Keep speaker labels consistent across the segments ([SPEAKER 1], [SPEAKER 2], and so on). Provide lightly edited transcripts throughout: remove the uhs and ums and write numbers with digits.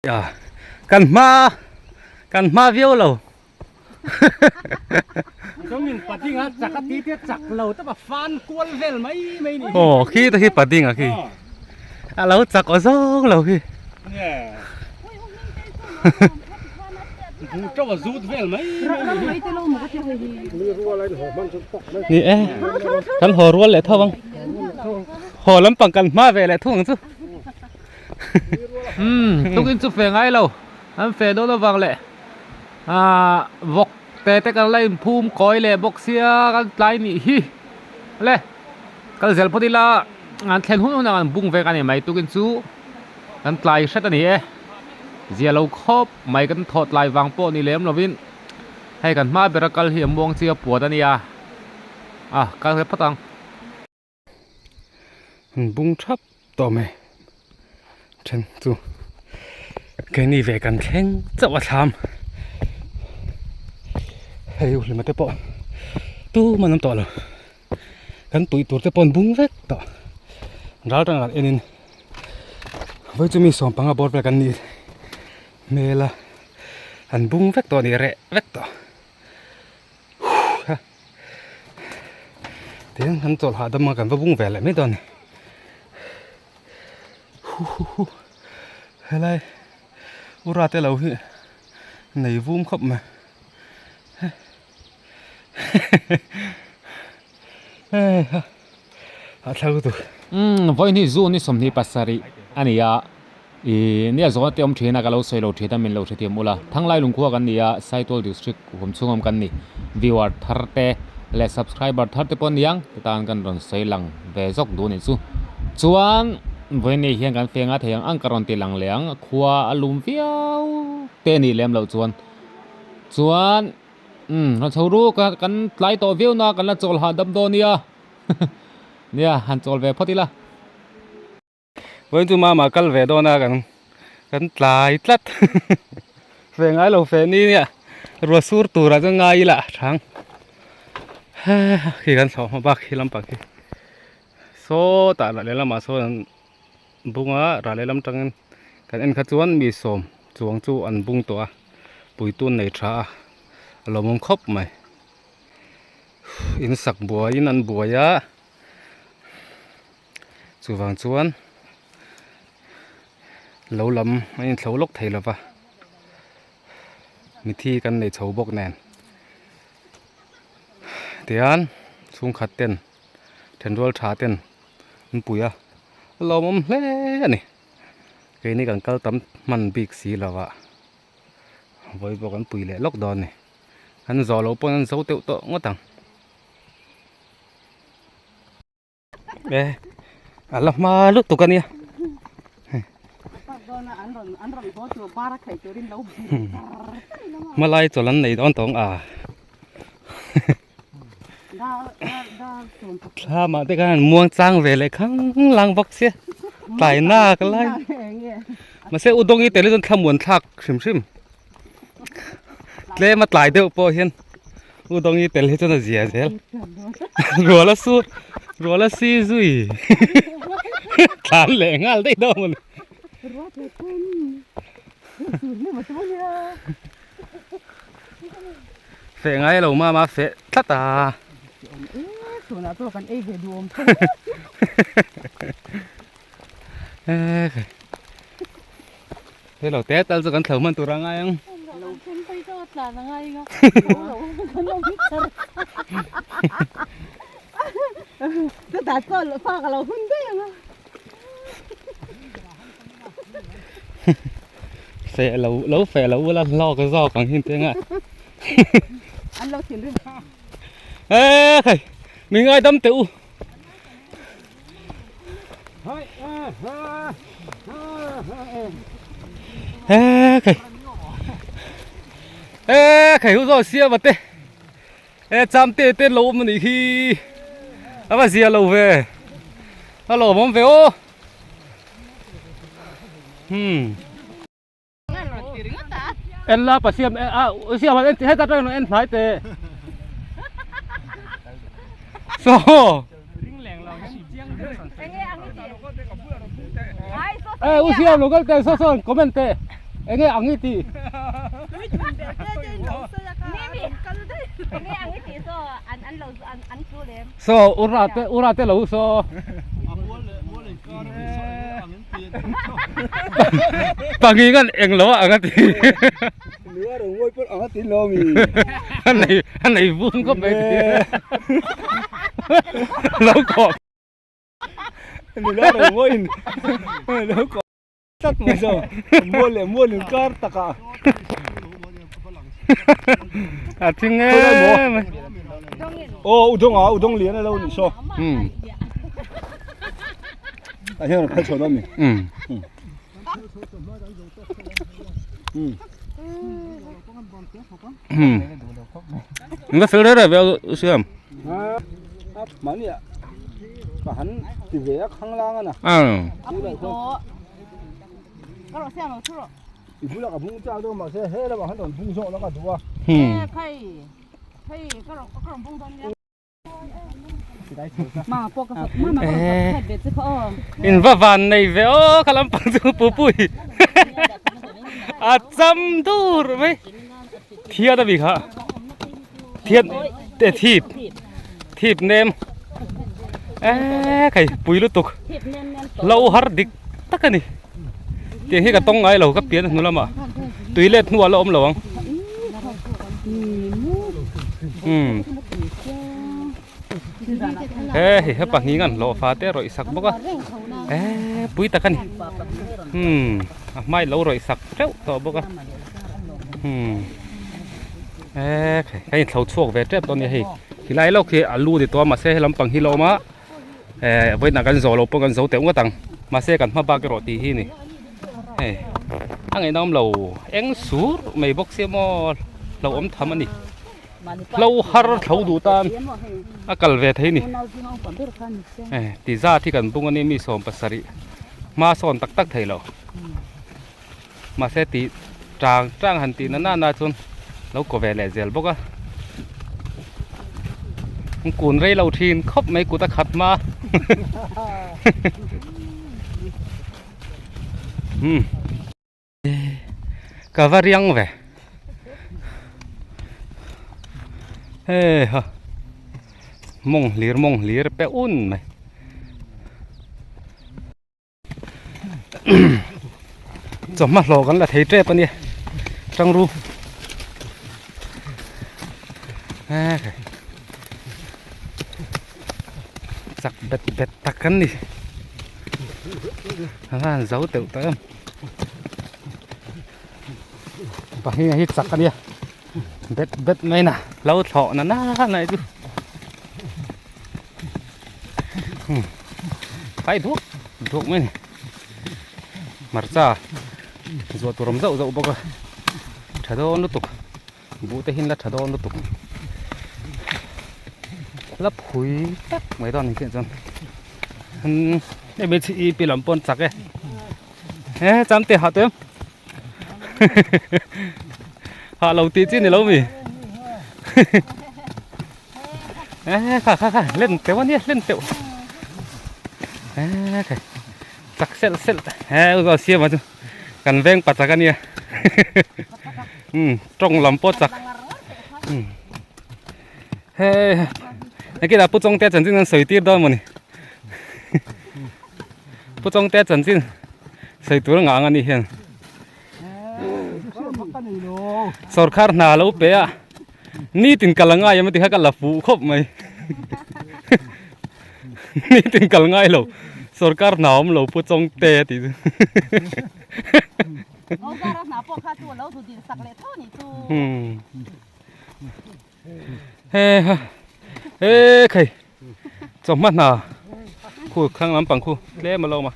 [SPEAKER 1] A kan hma kan hma viau lo.
[SPEAKER 2] Chungin padding a chak a ti te chak lo tawp a fan kual vel mai mai ni.
[SPEAKER 1] Aw khi te khi padding a khi. A lo chak aw zawng lo khi.
[SPEAKER 2] Bu tawp a zut vel mai mai ni.
[SPEAKER 1] Ni e kan haw rual leh tho ang. Haw lampang kan hma ve leh thung ang chu.
[SPEAKER 3] Umm tukin chu fe ngai lo an fe dawn avang leh ahh vawk te te kan la inphum kawi leh bawk sia kan tlai nih hi le kal zel phawt ila an thlen hun hun ang an bung vek a ni mai tukin chu kan tlai hret a ni e zia lo khawp mai kan thawh tlai vang pawh ni lem lovin hei kan hma bera kal hi a muang chi a puat a nia a kal ve phawt ang.
[SPEAKER 1] An bung thap tawh mai then chu keini ve kan thleng chauh a thlam hei u hlima te pawh tumah an awm tawh lo kan tui tur te pawh an bung vek tawh ral tangah en in vawi chu mi sawmpanga bawr vel kan nih hmel a an bung vek tawh a ni reh vek tawh. Tin kan chawlh hahdam a kan va bung ve leh mai dawn a ni hu hu hu helai ura te lo hi nei vum khawp mai hei ha a thla lutuk.
[SPEAKER 3] Umm vawiin hi June ni 27 a ni a. Ih nia zawn te awm thin a ka lo sawi lo thin a min lo hrethiam ula Thanglai lungkhua kan ni a Saitual district huam chhung awm kan ni viewer thar te leh subscriber thar te pawh aniang ti tan kan rawn sawi lang ve zawk duh anih chu chuan vawiin hian kan feng a thei ang ang ka rawn ti lang leh ang khua a lum viau te anih lem loh chuan chuan umm rawn chho ruk a kan tlai tawh viau na kan la chawl hahdam dawn nia nia han chawl ve phawt ila.
[SPEAKER 1] Vawiin chu mama kal ve dawn a kan kan tlai tlat fe ngai lo fe ni nia ruah sur turah chuan ngai ila a thang khi kan thlawh hma bak khi lampang khi sawtah lah lehlamah sawn an bung a rah lehlam atangin kan en kha chuan mi sawm chuang chu an bung tawh a puitun nei tha a a lawmawm khawp mai in sak buaiin an buai a. Chuvang chuan lo lam a inthlo lawk thei lova mithi kan nei chho bawk nen tihian chhungkhat ten thenrual tha ten an pui a a lawmawm hle a ni keini kan kal tam hman bik si lova vawi pawh kan pui leh lawk dawn a ni an zawh loh pawn an zo deuh tawh ngawt ang. E a la hma lutuk a nia hmalai chawlh an nei dawn tawng a thlamah te khan an muang chang ve leh khang lang bawk sia tlai nak lai mahse u dawng hi tel hi chuan thlamuan thlak hrim hrim tlem a tlai deuh pawh hian. U dawng i tel hi chuan a zia zel. Rual a su, rual a si zui. Tlan leh nghal daih dawn mawni. Feh ngai lo mama feh tlat a. He lo te tal chu kan thlo hman tur a ngai ang. Feh lo lo feh lo ula hlawk zawk ang hin te nga. Ê khai mình ngai dam teh u. Ê khai Ê khai hu zo sia bate Ê cham te te lo awm anih khi A va zia lo ve A lo awm ve aw Hmm En la pa siam a siam en heta tang en hnai te so e u siam lo kal te so so comment te. Enge ang i tih? Saw ura te ura te lo saw. Pangi ngan eng lo ang a ti. A nei a nei vung khawp mai ti. Lo kawh.
[SPEAKER 4] Nula reng ngawin lo kawh. Tlat mai zawng mual leh mual in kar takah.
[SPEAKER 1] A thing em mai.
[SPEAKER 4] Aw udawng a udawng lian a lo nih saw.
[SPEAKER 1] Um.
[SPEAKER 4] A hian a phal chho dawn mi.
[SPEAKER 1] Um.
[SPEAKER 4] Um.
[SPEAKER 1] Um. Nga fel rere ve siam.
[SPEAKER 4] A mahni ah ka han ti ve a khang lang a na. I bulah ka bung chak deuh mahse he lamah khan rawn bung zawk la ka duh a.
[SPEAKER 1] In va van nei ve aw kha lampang chu pupui a cham dur mai thiat a bik ha thiat te thip thip nem e khai pui lutuk lo har dik tak a ni tiang hi ka tawng ngai lo ka pian a hnu lamah tui let hnuah la awm lo ang umm he hei he pahnih ngan hlawh fa te rawih sak bawk a e pui tak a ni umm a hmai lo rawih sak teuh tawh bawk a umm e khai ka inthlo chhuak ve tep tawh a nia hei tilai lawk hi alu ni tawh a mahse he lampang hi la awm a eh vawiinah kan zawh loh pawh kan zo teuh ngawt ang mahse kan hma bak erawh tih hi a ni hei a ngaihna awm lo eng sur mai bawk sia maw hlauh awm tham a ni hlo har thlo duh tan a kal ve thei a ni eh ti zat hi kan bung a ni mi 70 hma sawn tak tak thei lo mahse tih tang tang han tih na nana chuan lo ko ve leh zel bawk a an kun rei lo thin khawp mai kut a khat hma umm ka va riang ve hei ha mawng hlir mawng hlir pe un mai. Chawhma hlawh kan la thei tep a nia tangru chak bet bet tak kan ni a van zo teuh tawh em pahnih hi chak a nia bet bet mai na lo thlawh na na na chu. Phai duak duak mai a ni hmarcha zuah tur awm zauh zauh bawk a tha dawn lutuk buh te hi an la tha dawn lutuk la phui tak mai dawn a ni chiah chuan hemi chi i pi lam pawh an chak e he cham te hah tawh em hah lo tih chi ni lo mi. Ê kha kha kha lên teuh a nia lên teuh ê khai chak sel sel he u zawh siam a chu kan veng pa chak a nia um tawng lam pawh chak um he nakinah pu chawngte chanchin an sawi tir dawn mawni pu chawngte chanchin sawi tur ngah ang a ni hian sawrkhar hna lo pe a. Nitin kal a ngai em a ti kha ka la fuh khawp mai nitin kal ngai lo sorkar hna awm lo pu chawng te a tih chu he ha he khai chawhma hna khu thlang lampang khu tlem a lo awm a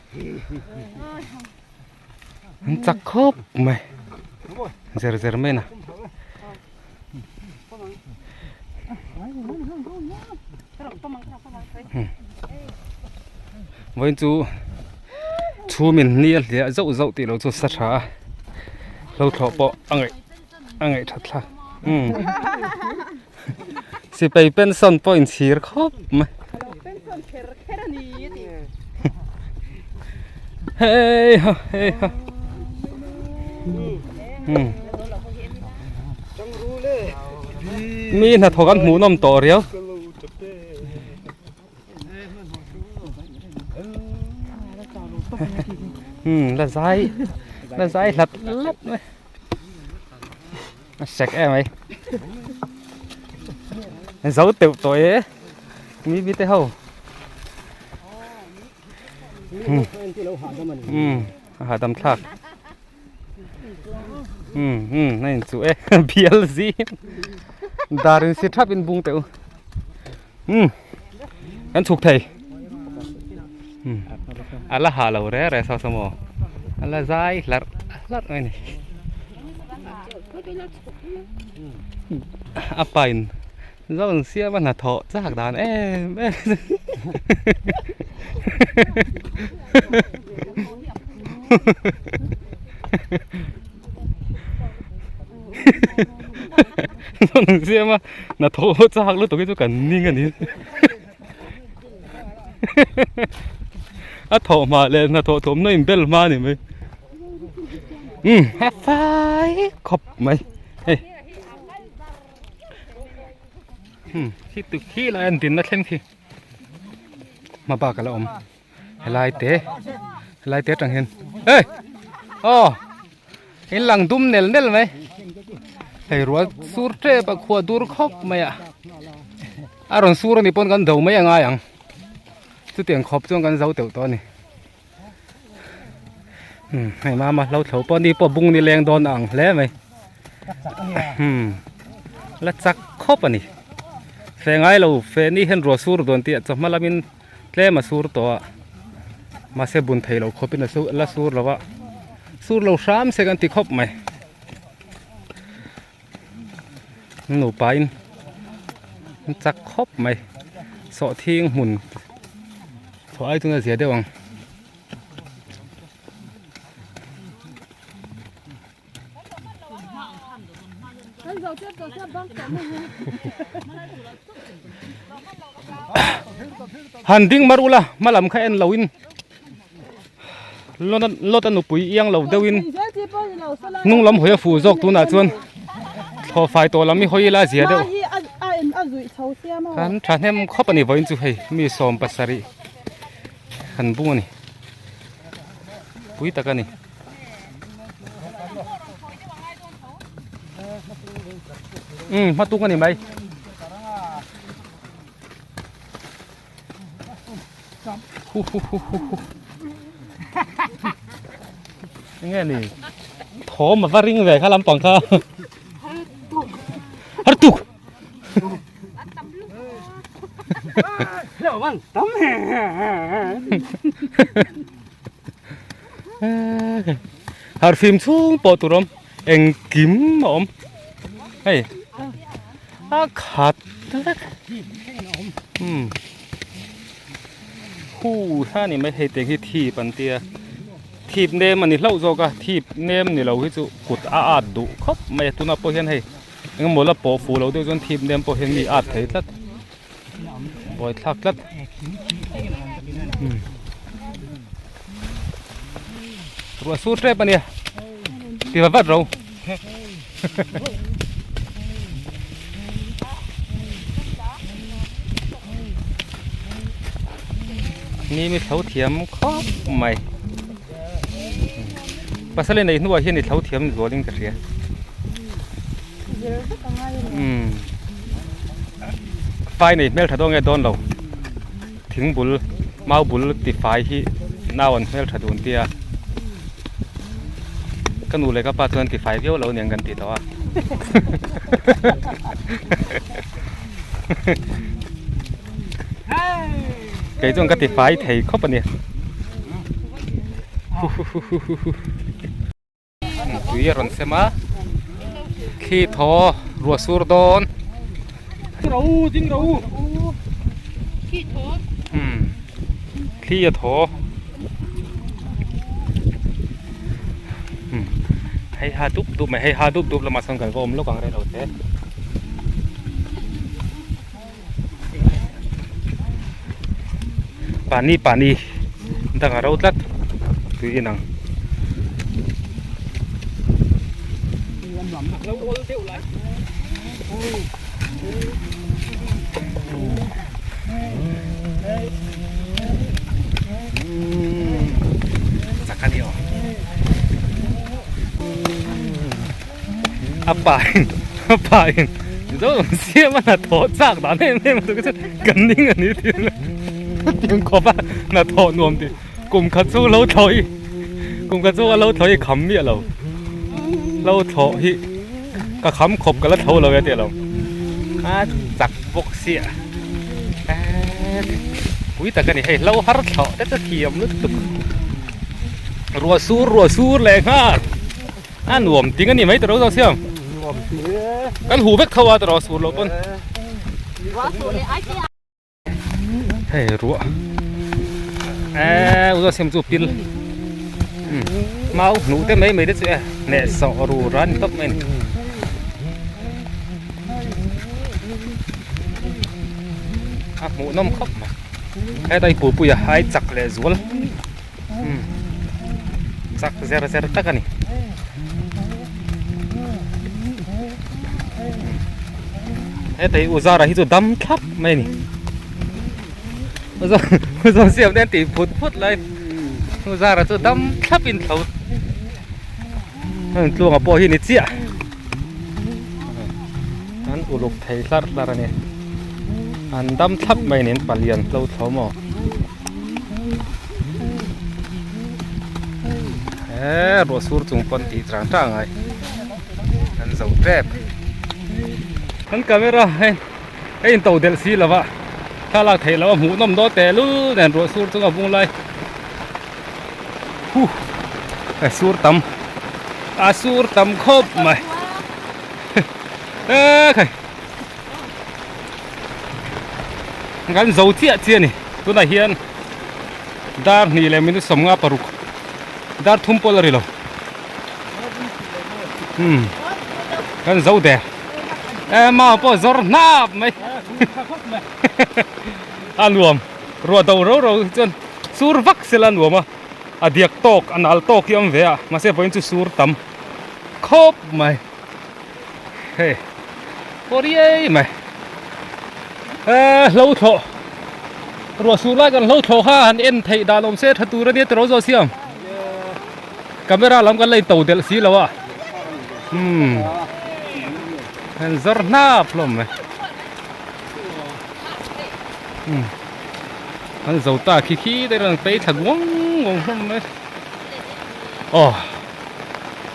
[SPEAKER 1] an chak khawp mai zer zer mai na vawiin chu chhum in ni a hliah zauh zauh tih loh chu sa tha a hlo thlawh pawh a ngaih a ngaih that thlak umm sipai pension pawh inchhir khawp mai. Hei ha hei ha. Hmm. Mi hnathawk an hmuhnawm tawh riau. Hmm, la zai la zai hlat hlat mai. A sek em mai. Zo teuh tawh e. Mi mi te ho. Hmm. Hmm, a hahdam thlak. Hmm, hmm, a inchuh e. Bial zim. Dar in si thap in bung teuh. Hmm. Kan chhuk thei. Hmm. A la ha lo re re saw saw maw. A la zai hlarh hlarh mai a ni. A pa in zawn siam a hnathawh chak dan em em. Zawn siam a hnathawh chak lutuk hi chu kan ning a ni. A thawh hma leh hnathawh thawmhnaw inbel hma a ni mai. Umm a fai khawp mai hei. Hmm khi tu khi lai an dinna thleng khi hma bak a la awm helai te helai te atang hian hey aw in lang dum nel nel mai hei rual sur tep a khuah dur khawp mai a a rawn sur a nih pawn kan do mai a ngai ang chutiang khawp chuan kan zo teuh tawh a ni. Hmm hei mama hlo thlo pawh ni pawh bung ni leng dawn a ang hle mai hmm la chak khawp a ni fe ngai lo fe ni hian ruah sur dawn tih chawhma lamin tlem a sur tawh a mahse bun thei lo khawpin a la sur lo a sur lo hram se kan ti khawp mai nupa in an chak khawp mai sawhthing hmun chhuah ai chuan a zia deuh ang. Han ding mar ula hma lam kha en lo in Lot a nupui iang lo deuh in hnung lam hawi a fuh zawk tunah chuan thlawh fai tawh lam hi hawi ila a zia deuh kan thahnem khawp a ni vawiin chu hei mi 70 kan bung a ni pui tak a ni. Umm hmatung a ni mai. Hu hu hu hu hu Enge ni thawm a va ring ve kha lampang kha Har tuk Har fim chhung pawh tur awm engkim a awm hei a khat vek umm hu hla ni mai hei tiang hi thip an tia thip nem a ni hlauh zawk a thip nem ni lo hi chu kut a at duh khawp mai a tunah pawh hian hei engemaw la pawh fuh loh deuh chuan thip nem pawh hian mi at thei tlat buaithlak tlat ruah sur tep a nia ti vat vat ro ni mi thlo thiam khawp mai pasal i neih hnuah hian i thlo thiam zualin ka hria umm fai nei hmeltha dawn nge dawn lo thing bul mau bul ti fai hi nau an hmeltha dun tia ka nu leh ka pa chuan ti fai viau lo aniang kan tih tawh a kei chuan ka ti fai thei khawp ania huhuhuhuhu. Tui a rawn sem a thli thaw ruah sur dawn umm thli a thaw umm hei ha dup dup mai hei ha dup dup lamah sawn kan va awm lawk ang rei lo te. Pani pani dang a ro tlat tui inang. Chak a ni aw. A pa in a pa in zo siam a hnathawh chak dan em em a chu kan ning a ni tih tiang khawp a hnathawh nuam tih kum khat chu lo thlawh hi kum khat chu a lo thlawh hi kham miah lo lo thlawh hi ka kham khawp ka la tho lo e tih lo a chak bawk sia pui tak a ni hei hlo har thlawh te chu thiam lutuk ruah sur ruah sur leh nghal a nuam ting a ni mai tawh zawk siam kan huh vek tho a tawh sur loh pawn hei ruah eee u zawk siam chu pil mau hnuh te mai mai te chu e hneh sawh ru ran tawp mai a ni. A hmuhnawm khawp mai hetlai pupui a hai chak leh zual chak zer zer tak a ni hetlai u zara hi chu dam thlap mai a ni u zawng siam te an tih phut phut lai u zara chu dam thlap in tho heng tluanga pawh hi ni chiah. An uluk thei hlarh hlarh a ni. An dam thlap mai a ni an palian hlo thlo maw. He ruah sur chung pawn tih chang chang ai. An zo tep. Kan camera hei a in to delh si lova thlalak theih loh a hmuh nawm dawn teh lul nen ruah sur chung a vung lai. Huh a sur tam a sur tam khawp mai e khai kan zo chiah chiah a ni tunah hian dar hnih leh minute sawmnga paruk dar thum pawh la ri lo umm kan zo der e mau pawh zawr hnap mai a nuam ruah do ro ro hi chuan sur vak sela nuam a a diak tawk a nal tawk hi a awm ve a mahse vawiin chu sur tam khawp mai hei pawh riai mai eee hlo thlawh ruah sur lai kan hlo thlawh kha han en theih dan awm se tha tur a nia tiraw zawh siam camera lam kan la in to delh si lo a umm han zawr hnap hlawm mai. An zo ta khi khi te rawn phei thla guang guang hlawm mai aw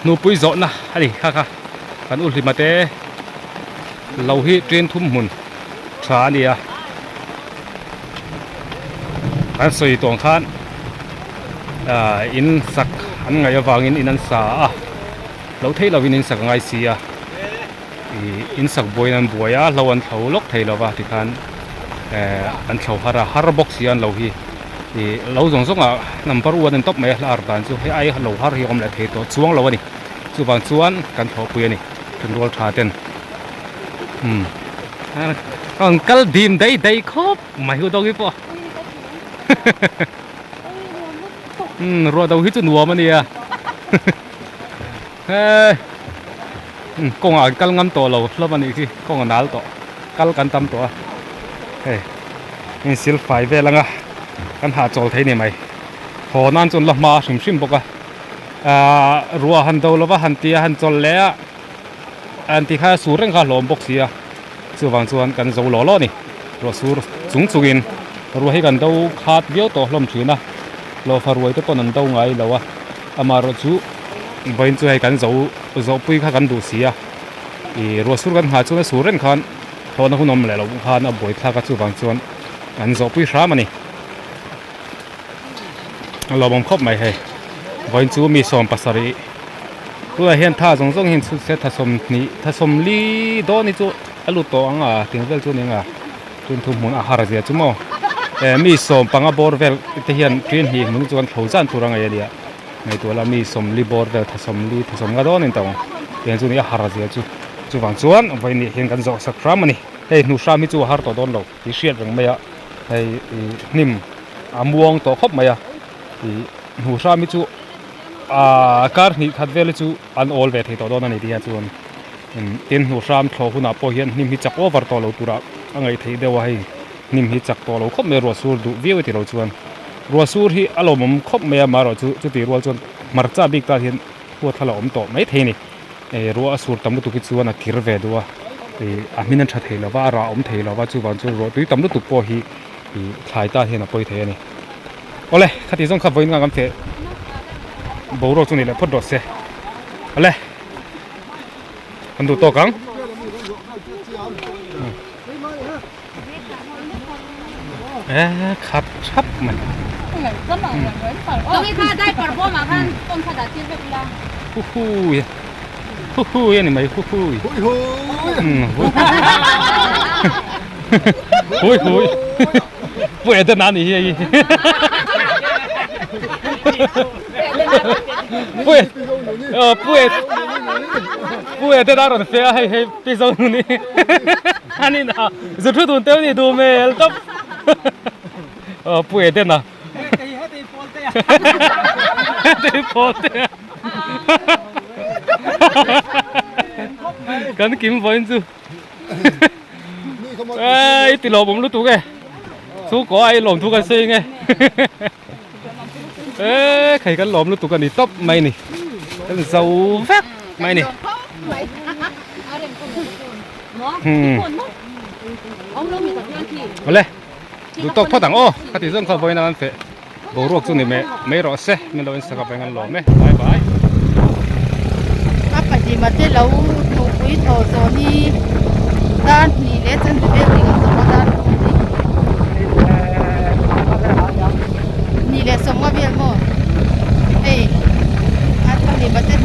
[SPEAKER 1] hnupui zawhna a ni kha kha kan u hlima te lo hi train thum hmun tha a ni a an sawi tawng khan ah in sak an ngaih avangin in an sa a lo theih lovin in sak a ngai si a. Ih in sak buaiin an buai a hlo an thlo lawk thei lova tikhan eh an thlo har a har bawk si a an lo hi ih lo zawng zawng ah number one an tawp mai a hla ar dan chu hei ai lo har hi a awm leh thei tawh chuang lo a ni chuvang chuan kan thlawhpui a ni thenrual tha ten umm an kal dim daih daih khawp mai hu dawng hi pawh umm ruah do hi chu nuam a nia. He kawngah an kal ngam tawh lo hlawm a nih khi kawng a nal tawh kal kan tam tawh a hei in sil fai vel anga kan hahchawl thei ni mai haw nan chuan la hma hrim hrim bawk a ahh ruah han do lova han tia han chawl leh a an ti kha sur reng kha a hlawm bawk si a chuvang chuan kan zo law law a ni ruah sur chung chungin ruah hi kan do khat viau tawh hlawm thin a hlawhfa ruai te pawn an do ngai lo a amaherawh chu. Vawiin chu hei kan zo zawhpui kha kan duh si a ih ruah sur kan nghah chuan a sur reng khan thlawhna hun awm leh loh khan a buai thlak a chuvang chuan an zawhpui hram a ni a lawmawm khawp mai hei vawiin chu mi sawm pasarih tunah hian tha zawng zawng hian chhut se tha sawmhnih tha sawmli dawn hi chu a lut tawh ang a ting vel chu a ni ang a tun thu hmun a har zia chu maw eh mi sawm panga bawr vel te hian train hi hmun chu an thlo zan tur a ngaih a nia. Ngaihtuah la mi sawmli bawr vel tha sawmli tha sawm nga dawn in tawng tiang chu ni a har zia chu chuvang chuan vawiin hian kan zawh sak hram a ni hei hnu hram hi chu a har tawh dawn lo tih hriat reng mai a hei ih hnim a muang tawh khawp mai a ih hnu hram hi chu ahh kar hnih khat vel hi chu an awl ve thei tawh dawn a ni tih hian chuan. Tin hnuh hram thlawh hunah pawh hian hnim hi chak over tawh lo turah a ngaih theih deuh a hei hnim hi chak tawh lo khawp mai a ruah sur duh viau e tilo chuan ruah sur hi a lawmawm khawp mai a marawh chu chutih rual chuan hmarcha bik tan hian huat thla la awm tawh mai thei a ni eh ruah a sur tam lutuk hi chuan a kir ve duh a ih a hmin a tha thei lova a rah awm thei lova chuvang chuan ruah tui tam lutuk pawh hi ih thlai tan hian a pawi thei a ni awle khati zawng kha vawiin nghak an feh boruak chu ni leh phawt rawh se awle. An duh tawk ang. Eh khat thap mai. Hu hu hu hu ani mai hu hu.
[SPEAKER 5] Hui hui.
[SPEAKER 1] Hui hui. Pu Eden a ni hi hei. Pu Pu Pu Eden a rawn fe a hei hei Pi Zonuni ani na zu thu dun teuh ni duh hmel tawp aw Pu Eden a hetei pawl te a kan kim vawiin chu. Ei ti lawmawm lutuk e chhungkaw a ei lawm thu kan sawi nge e khai kan lawm lutuk a ni tawp mai ni kan zo vek mai ni awle duh tawk phawt ang aw khati zawng kha vawiin a kan feh boruak chu ni meh mai rawh se min lo insak avang an lawm e bye bye.
[SPEAKER 6] A pahlima te lo hnuhpui thaw zawh hi dar hnih leh chanve vel ring a zawm a dar hnih hnih leh sawmnga vel maw hei a pahlima te.